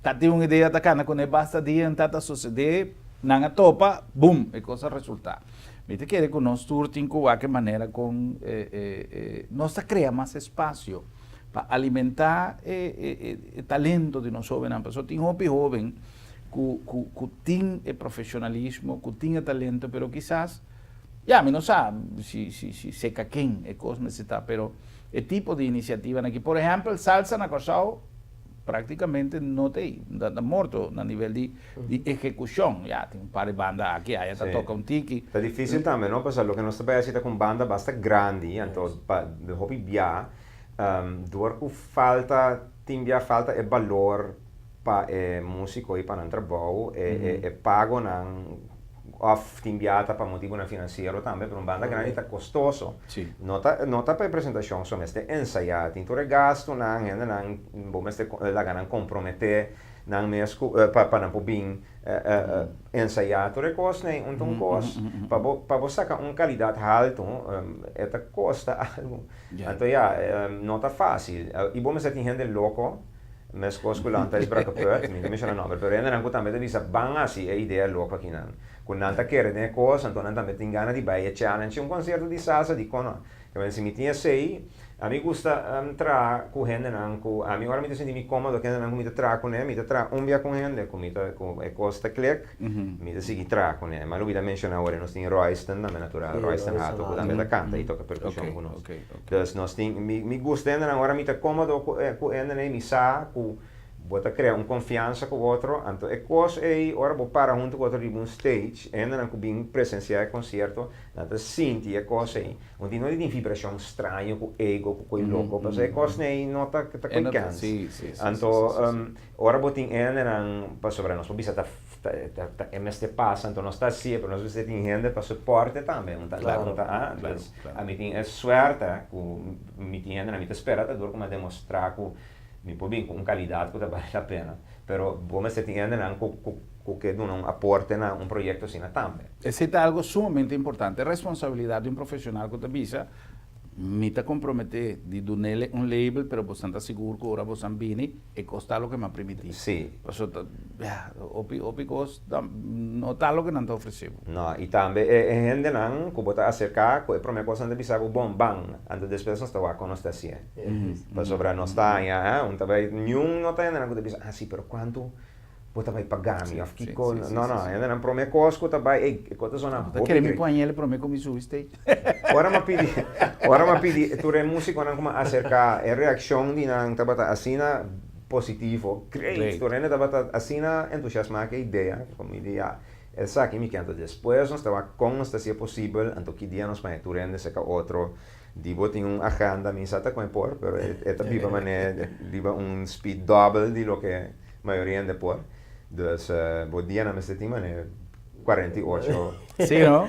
Ta tin un idea ta cana cune basta dia en ta ta sucede, nan a topa, boom, e cos a resulta. Mi ta kere cu nos tur tin cu wak e manera con nos ta crea mas espacio pa alimenta e talento di nos hobennan, pasobra tin hopi hoben. ku ku ku tin e profesionalismo, ku tin e talento, pero kisas, ya, mi no sa si si si seka ken e kos mester ta, pero e tipo di inisiativanan aki, por ehèmpel salsa na Kòrsou práktikamente no ta ei, ta morto na nivel di di ehekushon, ya, tin un par di banda aki aya ta toka un tiki. Ta difísil tambe, no? Pasobra loke nos ta bai hasi ta ku un banda basta grandi, anto pa hopi bia dor ku falta, tin bia falta e balor pa e músiko i pa nan trabou, e e pagonan òf tin bia ta pa motibunan finansiero tambe, pero un banda grandi ta kostoso. No ta no ta pa e presentashon so, mester ensayá, tin tur e gastunan, hendenan bo mester laga nan komprometé nan mes ku pa pa nan por bin ensayá tur e kosnan un ta un kos pa bo pa bo saka un kalidat haltu e ta kosta algu. Anto ya no ta fásil i bo mester tin hende loko meskos ku Landhuis Brakkeput, mi ta menshoná nòmber pero hendenan ku tambe ta bisa ban hasi e idea loko akinan ku nan ta kere den e kos anto nan tambe tin gana di bai e challenge un konsierto di salsa dikon no. Kende si mi tin esei, ami gusta traha ku hendenan ku ami ora mi ta sinti mi kómodo ku hendenan ku mi ta traha kuné, mi ta traha un bia ku un hende ku mi ta ku e kos ta klik, mi ta sigui traha kuné. Ma lo mi ta menshoná awor nos tin Royston tambe natural, Royston Hato ku tambe ta kanta i toka perkushon ku nos. Dus nos tin, mi mi gusta hendenan ora mi ta kómodo ku ku hendenan ei mi sa ku bo ta krea un konfiansa ku otro, anto e kos ei ora bo para huntu ku otro riba un stage, hendenan ku bin presensiá e konsierto nan ta sinti e kos ei. Un tin no di tin vibrashon straño ku ego ku koi loko pasobra e kosnan ei no ta ta koi kens. Anto ora bo tin hendenan pasobra nos por bisa ta ta e mester pasa anto nos ta hasié pero nos mester tin hende pa soporte tambe un ta un ta a dus ami tin e suerte ku mi tin hendenan mi ta spera ta dor ku mi a demostrá ku mi por bin ku un kalidat ku ta bale la pena pero bo mester tin hendenan ku ku ku ke duna un aporte na un proyekto asina tambe. Esei ta algo sumamente importante. E responsabilidad di un profesional cu ta bisa, Mi ta compromete di dunele un label, pero bosan ta sigur cu ora bosan bini, e cos ta loke m'a primiti. Pasobra ta, ya, hopi, hopi cos ta, no ta loke nan ta ofrece bo. No, y tambe e hendenan cu bo ta acerca, cu e prome cos nan ta bisa bo, bon, ban, anto despues nos ta wak con nos ta hacié. Pasobra nos ta haña, un ta bay, niun no ta hendenan cu ta bisa, ah, si, pero cuanto Bo ta bai paga mi of kiko? No, no, hende nan prome kos ku ta bai, ey, e kos ta sona hopi. Ta kere mi pañel prome ku mi subi stage. Ora m'a pidi, ora m'a pidi tur e musikonan ku m'a aserká, e reakshon di nan tabata asina positivo, great, tur hende tabata asina entusiasmá ku e idea, ku mi di ya, esaki mi ke. Anto despues nos ta wak kon nos ta hasié posibel, anto ki dia nos paña tur hende serka otro, di bo tin un agenda, mi sa ta kon e por, pero e ta biba manera riba un speed dòbel di loke. Mayoria hende por. Dus bo dianan mester tin manera 48 Sí, no?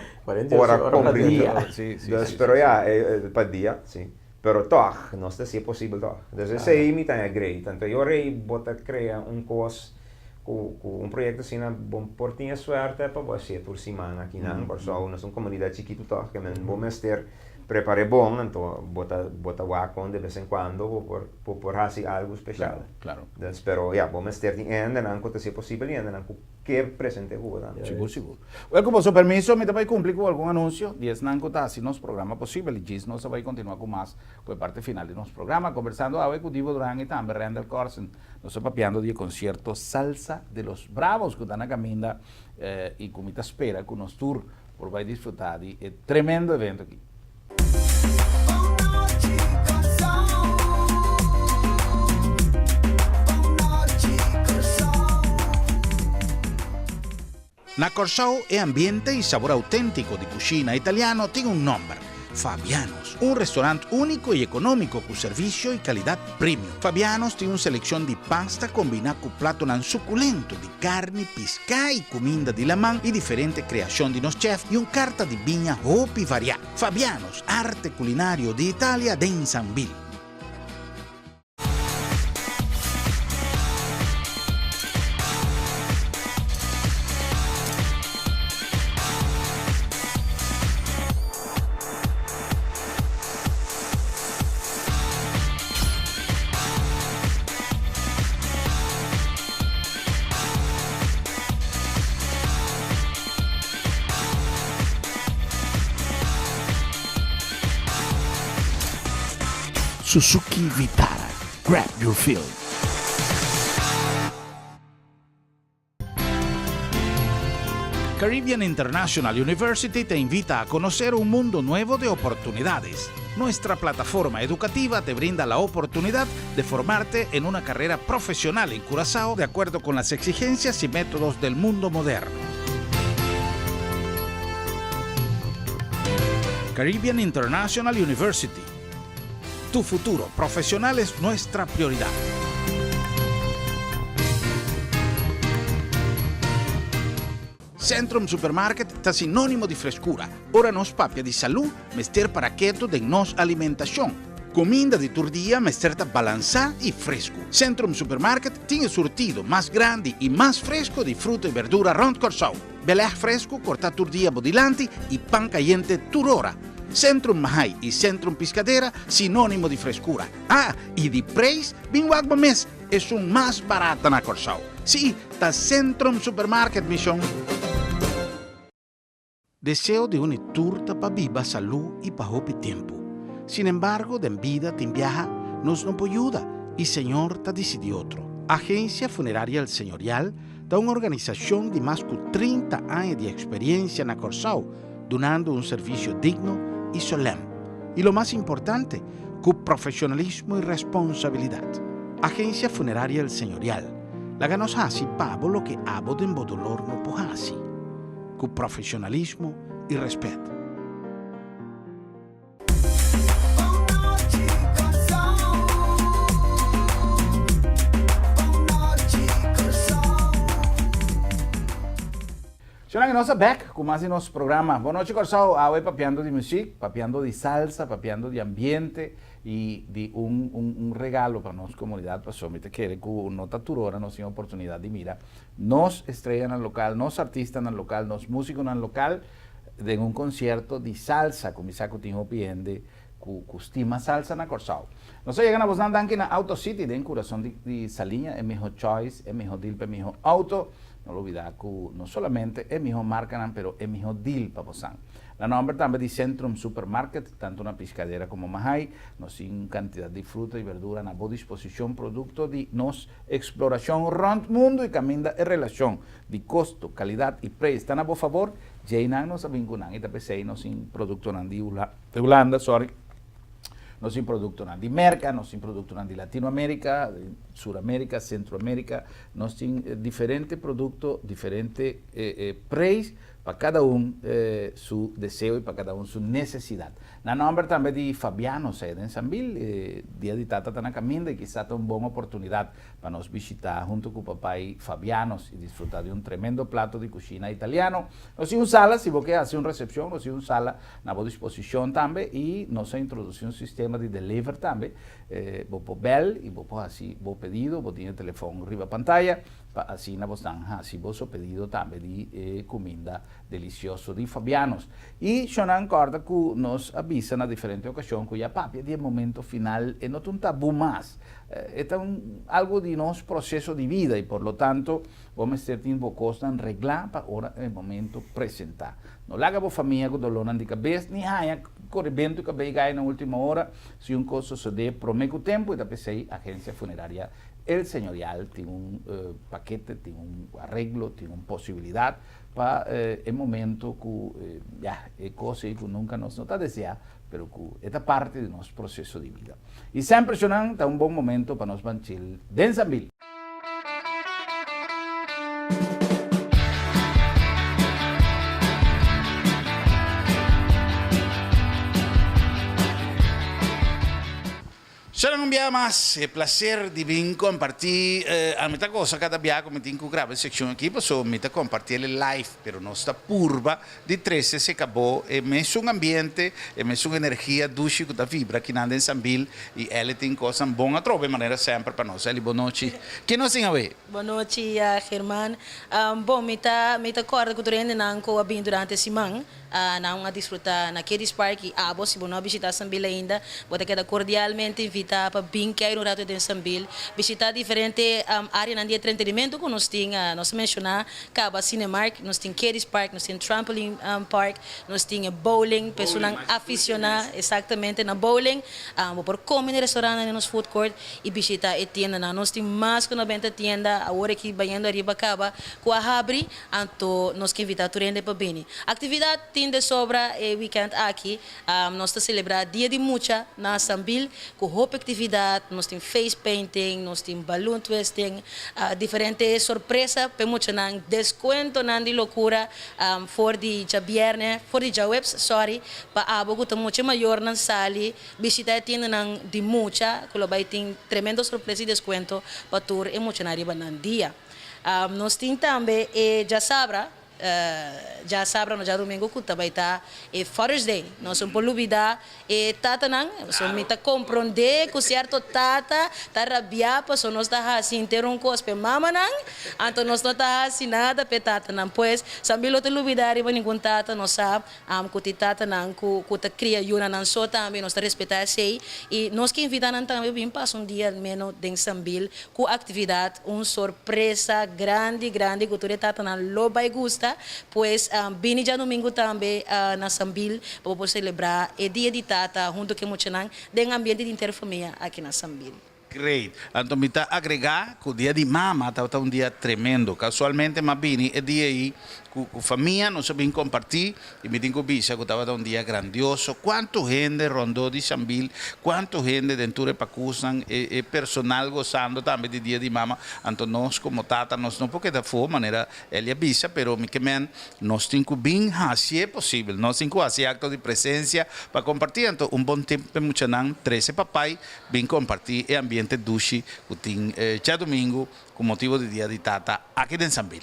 ora komprimido. Dus pero ya, pa dia, sí. Pero tòg, nos ta hasié posibel tòg. Dus esei mi ta haña great. Anto e ora ei bo ta krea un kos ku ku un proyekto asina bo por tin e suerte pa bo hasié tur siman akinan. Kòrsou nos ta un komunidat chikitu tòg, ke men bo mester prepar'é bon, anto bo ta bo ta wak kon de bes en kuando bo por bo por hasi algu speshal. Claro. Dus, pero ya, bo mester tin hendenan ku ta hasi posibel i hendenan ku ke presente ku bo tambe. Sigur, sigur. Wel, ku boso permiso mi ta bai kumpli ku algun anunsio di esnan ku ta hasi nos programa posibel i djis nos ta bai kontinua ku mas ku e parti final di nos programa. Kombersando awe ku Divo Duran i tambe Randall Corsen, nos ta papiando di e konsierto Salsa de los Bravos ku ta na kaminda i ku mi ta spera ku nos tur por bai disfrutá di e tremendo evento aki. Na Kòrsou e ambiente i sabor outéntiko di kushina italiano tin un nòmber, Fabiano's. Un restorant úniko i ekonómiko ku servisio i kalidat premium. Fabiano's tin un selekshon di pasta kombiná ku platonan sukulento di karni, piská i kuminda di laman i diferente kreashon di nos chèf i un karta di biña hopi variá. Fabiano's, arte kulinario di Italia den Sambil. Suzuki Vitara, grab your feeling. Caribbean International University te invita a conocer un mundo nuevo de oportunidades. Nuestra plataforma educativa te brinda la oportunidad de formarte en una carrera profesional en Curazao de acuerdo con las exigencias y métodos del mundo moderno. Caribbean International University. Tu futuro profesional es nuestra prioridad. Centrum Supermarket ta sinónimo di freskura. Ora nos papia di salú, mester para ketu den nos alimentashon. Kuminda di tur dia mester ta balansá i fresku. Centrum Supermarket tin e surtido mas grandi i mas fresku di fruta i berdura rònt Kòrsou. Belèg fresku kortá tur dia bo dilanti i pan kayente tur ora. Centrum Mahai i Centrum Piscadera sinónimo di freskura. Ah, i di preis, bin wak bo mes, esun mas barata na Kòrsou. Sí, ta Centrum Supermarket, mi shon. Deseo di un i tur ta pa biba salú i pa hopi tempu. Sinembargo, den bida tin biaha nos no por yuda i Señor ta disidí otro. Agencia Funeraria El Señorial ta un organisashon di mas ku 30 aña di eksperiencia na Kòrsou, dunando un servisio digno i solèm. I lo mas importante, ku profeshonalismo i responsabilidat. Agencia Funeraria El Señorial, laga nos hasi pa bo loke abo den bo dolor no por hasi. Ku profeshonalismo i rèspèt. Señora, nos ta bek ku mas di nos programa. Bon nochi Kòrsou, awe papiando di muzik, papiando di salsa, papiando di ambiente i di un un un regalo pa nos komunidat pasobra mi ta kere ku no ta tur ora nos tin oportunidat di mira nos estrellanan lokal, nos artistanan lokal, nos músikonan lokal den un konsierto di salsa ku mi sa ku tin hopi hende ku ku stima salsa na Kòrsou. Nos a yega na bosnan danki na Auto City den kurason di di Saliña, e miho choice, e miho deal pa e miho auto. No lo olbida ku no solamente e miho markanan pero e miho deal pa bosan. Na nòmber tambe di Centrum Supermarket, tantu na Piscadera komo Mahai, nos tin un kantidat di fruta i berdura na bo disposishon produkto di nos eksplorashon rònt mundu i kaminda e relashon di kosto, kalidat i preis ta na bo fabor, djeinan nos a bin ku nan i ta p'esei nos tin produktonan di Hulanda, sorry, nos tin produktonan di Merka, nos tin produktonan di Latinoamerika, di Suramérika, Sentroamerika, nos tin diferente produkto, diferente preis pa kada un su deseo i pa kada un su nesesidat. Na nòmber tambe di Fabiano Sey den Sambil, Dia di Tata ta na kaminda i kisá ta un bon oportunidat pa nos bishitá huntu ku papai Fabianos i disfrutá di un tremendo plato di kushina italiano. Nos tin un sala, si bo ke hasi un resepshon, nos tin un sala na bo disposishon tambe i nos a introdusí un sistema di deliver tambe. Bo por bèl i bo por hasi bo pedido, bo tin e telefòn riba pantaya pa asina bo stan hasi boso pedido tambe di e kuminda delisioso di Fabianos. I shonnan kòrda ku nos a bisa na diferente okashon ku ya papia di e momento final e no ta un tabú mas. E ta un algo di nos proceso di vida y por lo tanto bo mester tin bo cosnan reglá pa ora e momento presentá. No laga bo famia cu dolornan di cabes ni haña core bento y cabey gaya na ultima ora si un cos sosodé promé cu tempo y ta p'esey Agencia Funeraria El Señorial tin un pakete, tin un areglo, tin un posibilidad pa e momento cu ya e cos ey cu nunca nos no ta desea pero cu e ta parti di nos proceso di bida. Y semper shonan ta un bon momento pa nos ban chill den Sambil. Shonan un bia mas e placer di bin comparti ami ta goza cada bia cu mi tin cu graba e seccion aki pasobra mi ta comparti el live pero nos ta purba Di trese se kabó e mesun ambiente, e mesun energia dushi ku ta vibra kinan den Sambil i Elly tin kosnan bon atrobe manera semper pa nos. Elly, bon nochi. Ke nos tin awe? Bon nochi, German. Bon, mi ta mi ta kòrda ku tur hendenan ku a bini durante e siman, nan a disfrutá na Kiddies Park i abo si bo no a bishitá Sambil ainda, bo ta keda kordialmente invitá. invitá pa bin kèir un ratu den Sambil, bishitá diferente áreanan di entretenimento ku nos tin. Nos a menshoná kaba Cinemark, nos tin Kiddies Park, nos tin Trampoline Park, nos tin e bowling pa esunnan afishoná eksaktamente na bowling. Bo por kome na e restaurantnan den nos food court i bishitá e tiendanan. Nos tin mas ku 90 tienda awor aki bayendo ariba kaba ku a habri. Anto nos ke invitá tur hende pa bini. Aktividat tin de sobra e wikènt aki. Nos ta selebrá Dia di Mucha na Sambil ku hopi aktividat. Nos tin face painting, nos tin balloon twisting, diferente sorpresa pa e muchanan, deskuentonan di lokura for di djabièrnè, for di djaweps, sorry, pa abo ku ta mucha mayornan sali bishita e tiendanan di mucha ku lo bai tin tremendo sorpresa i deskuento pa tur e muchanan riba nan dia. Nos tin tambe e djasabra, djasabra no djadumingu ku ta bai ta e Father's Day. Nos no por lubida e tatanan, pasobra mi ta komprondé ku sierto tata ta rabiá pasobra nos ta hasi henter un kos pa e mamanan, anto nos no ta hasi nada pa e tatanan. Pues, Sambil no ta lubida riba ningun tata, nos sa ku tin tatanan ku ku ta kria yunan nan so tambe, nos ta respetá esei i nos ke invitá nan tambe bin pasa un dia al meno den Sambil Ku aktividat un sorpresa grandi grandi ku tur e tatanan lo bai gusta, pues bini djadumingu tambe na Sambil pa bo por selebrá e dia di tata huntu ku e muchanan den ambiente di henter famia aki na Sambil. Great. Anto mi ta agregá ku dia di mama tabata un dia tremendo. Kasualmente m'a bini e dia ei ku famia, nos a bin kompartí I mi tin ku bisa ku tabata un dia grandioso. Kuantu hende rondó di Sambil, kuantu hende den tur e pakusnan, e e personal gosando tambe di Dia di Mama. Anto nos komo tata nos no por keda afó, manera Eli a bisa, pero mi ke men nos tin ku bin hasi e posibel. Nos tin ku hasi akto di presensia pa kompartí. Anto un bon tip p'e muchanan, trese papai bin kompartí e ambiente dushi ku tin djadumingu ku motibu di Dia di Tata aki den Sambil.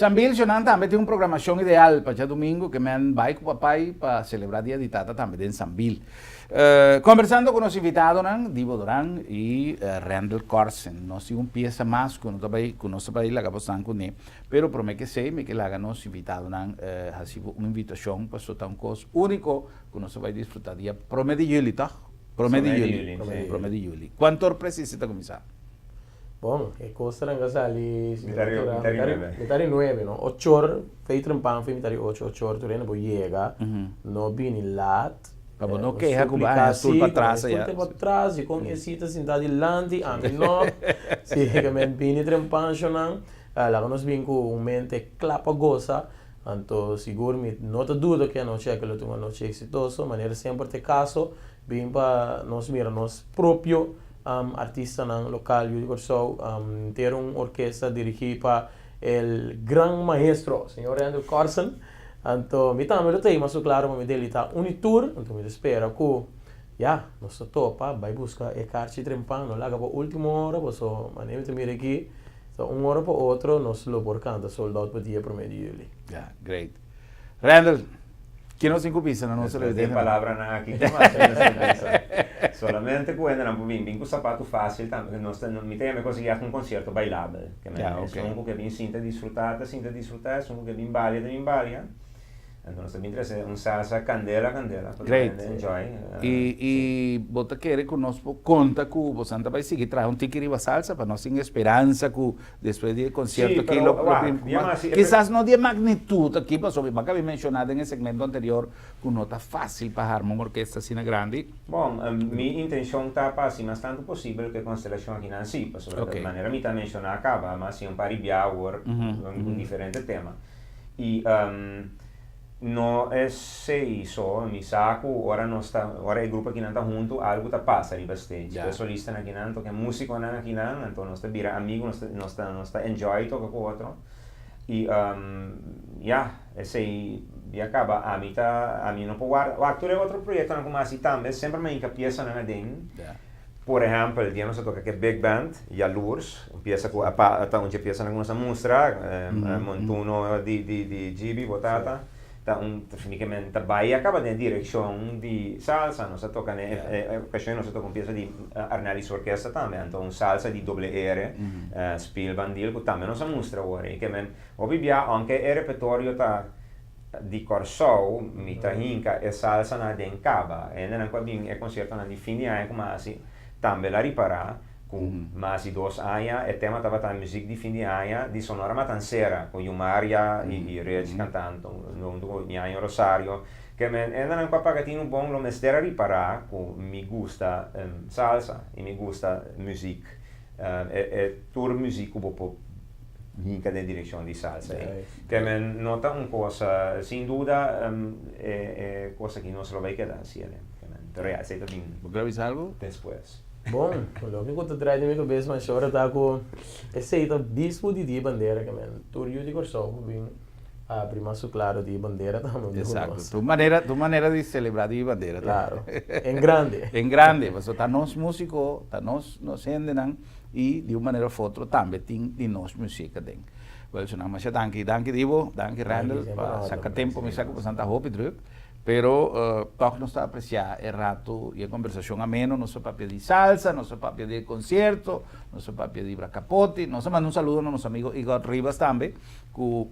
Sambil Jonan tambe tin un programashon ideal pa djadumingu ke men bai ku papai pa selebrá Dia di Tata tambe den Sambil. Kombersando ku nos invitadonan, Dibo Doran i Randel Corsen. Nos tin un piesa mas ku no ta bai ku nos ta bai laga bosan kuné. Pero promé ke esei mi ke laga nos invitadonan hasi bo un invitashon pasobra ta un kos úniko ku nos ta bai disfrutá dia promé di yüli, tòg? Promé di yüli. Promé di yüli. Kuantu or presis e ta kuminsá? Bon, e kosnan ka sali si mi ta tura mitar di nuebe, no? Ocho or, fei trempan fei mitar di ocho, ocho or tur hende por yega, no bini lat. Pa bo no keha ku bo a haña stul patras aya. Stul patras i kon e si ta sinta dilanti, ami no. Si, ke men bini trempan shonnan. Laga nos bin ku un mente kla pa gosa, anto sigur mi no ta duda ku e anochi aki lo ta un anochi eksitoso, manera semper ta e kaso, bin pa nos mira nos propio artistanan lokal yu di Kòrsou, henter un orkesta dirigí pa el gran maestro señor Randall Corsen, anto mi tambe lo ta ei mas ku klaro pa mi delitá un i tur, anto mi ta spera ku ya nos ta topa bai buska e karchi trempan, no laga pa ultimo ora paso manera mi ta mira aki. So un ora pa otro nos lo por canta sold out pa dia prome di juli. Ya, great. Randall, ki nos tin ku bisa na nos Despues di e palabranan aki, ki mas nos tin ku bisa? Solamente ku hendenan por bin, bin ku sapatu fácil tambe. Nos ta, mi ta yama e kos aki un concierto bailabel. Ke men, esun ku ke bin sinta disfrutá ta sinta disfrutá, esun ku ke bin balia ta bin balia. Anto nos ta bin trese un salsa candela candela pa tur hende enjoy. I i bo ta kere ku nos por konta ku bosan ta bai sigui traha un tiki riba salsa pa nos tin e speransa ku despues di e konsierto aki lo lo bin ku mas. Kisas no di e magnitut aki pasobra bo a kabi menshoná den e segmento anterior ku no ta fásil pa harma un orkesta asina grandi. Bon, mi intenshon ta pa hasi mas tantu posibel ku e konstelashon aki nan si, pasobra manera mi ta menshoná kaba, mi a hasi un par di bia awor ku diferente tema. I no esei so, mi sa ku ora nos ta, ora e grupo akinan ta huntu algu ta pasa riba stage. E solistanan akinan toka e musikonan akinan, anto nos ta bira amigu, nos ta nos ta nos ta enjoy toka ku otro. I ya, esei ya kaba. Ami ta, ami no por warda, wak tur e otro proyektonan ku mi hasi tambe semper mi a hinka piesanan aden. Por ehèmpel, dia nos a toka ku e big band, Jaloers, un piesa ku a ta un dje piesanan ku nos a mustra, Montuno di di di Gibi, bo tata. Ta un definitivamente ta bai a kaba den direkshon di salsa. Nos a toka den e okashon nos a toka un piesa di Arnelli su orkesta tambe, anto un salsa di doble ere, Spil Bandil, ku tambe nos a mustra awor. I ke men hopi bia ounke e repertorio ta di Kòrsou, mi ta hinka e salsanan den kaba. Hendenan ku a bin e konsiertonan di fin di aña ku mi a hasi tambe la ripará Ku mas di dos aña e tema tabata muzik di fin di aña di Sonora Matancera ku Yumaria i Rich kantando huntu ku Ñaño Rosario. Ke men hendenan ku a paga tinu bon lo mester a ripará ku mi gusta salsa i mi gusta muzik e tur muzik ku bo por hinka den direkshon di salsa ei. Ke men no ta un kos sin duda e kos aki nos lo bai keda hasié. Pero ya esei ta bin Bo kere bisa algu? despues. Bon, loke ku ta trae den mi kabes mashora ta ku esei ta bispu di di bandera ke men tur yu di Kòrsou ku bin abri mas su klaro di bandera ta huntu ku Exacto. nos. Tu manera, tu manera di celebra di bandera ta. Claro. En grande. En grande, pasobra ta nos musico, ta nos, nos hendenan y di un manera of otro tambe tin di nos musica den. Wel, su nan masha danki. Danki Dibo, danki Randall pa saca tempo, mi sa ku boso ta hopi druk. Pero tòg nos ta apresiá e ratu i e kombersashon ameno. Nos a papia di salsa, nos a papia di e konsierto, nos a papia di Bracapoti. Nos a manda un saludo na nos amigo Igor Rivas tambe, ku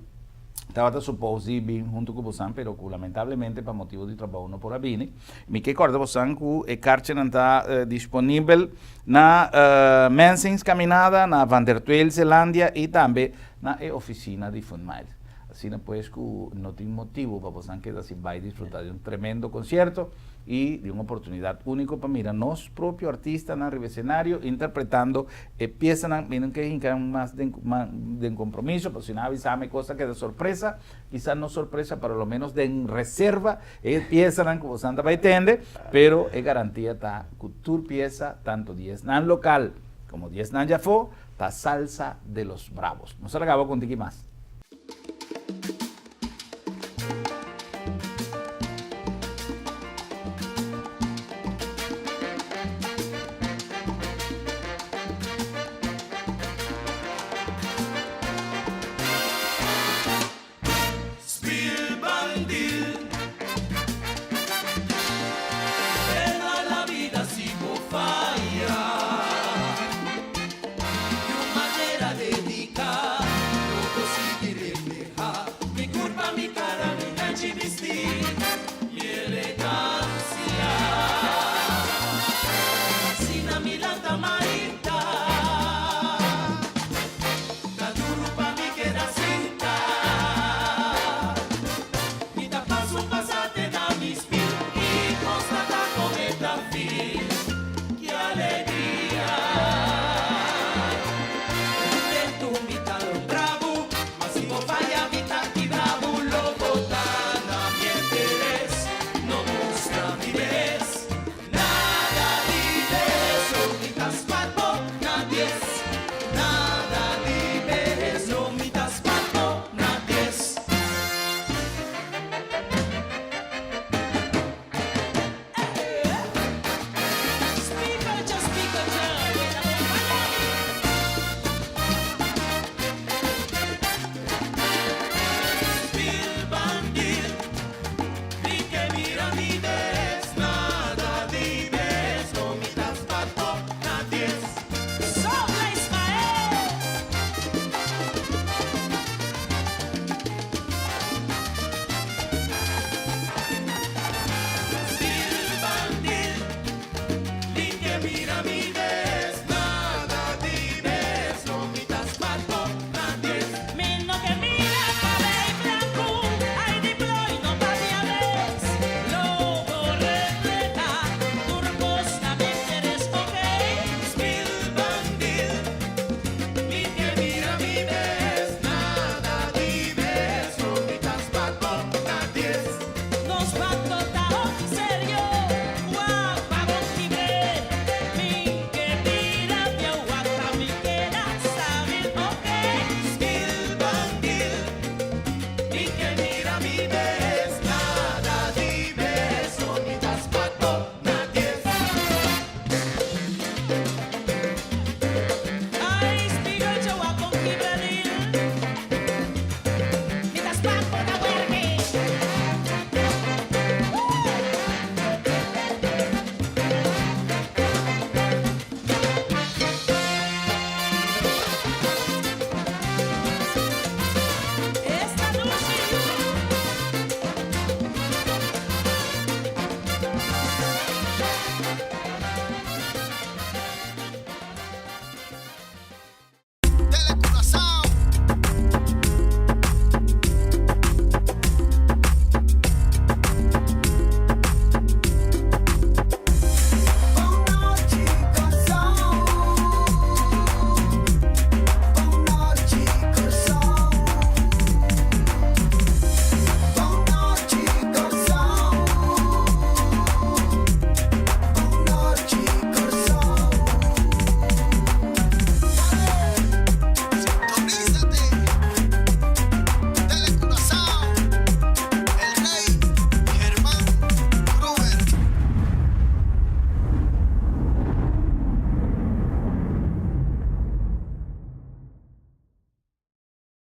tabata supos di bin huntu ku bosan, pero ku lamentablemente pa motibu di trabou no por a bini. Mi ke kòrda bosan ku e karchinan ta disponibel na Mensing's Caminada, na Van der Tweel Zeelandia i tambe na e ofisina di Funmiles. Asina pues ku no tin motibu pa bosan keda sin bai disfrutá di un tremendo konsierto i di un oportunidat úniko pa mira nos propio artistanan riba esenario interpretando e piesanan. Mi no ke hinka mas den den kompromiso, pasobra si nan avisá mi kos ta keda sorpresa, kisas no sorpresa pero lo menos den reserva e piesanan ku bosan ta bai tende, pero e garantia ta ku tur piesa, tanto di esnan lokal komo di esnan djafó, ta salsa de los bravos. Nos a laga bo konta ki mas.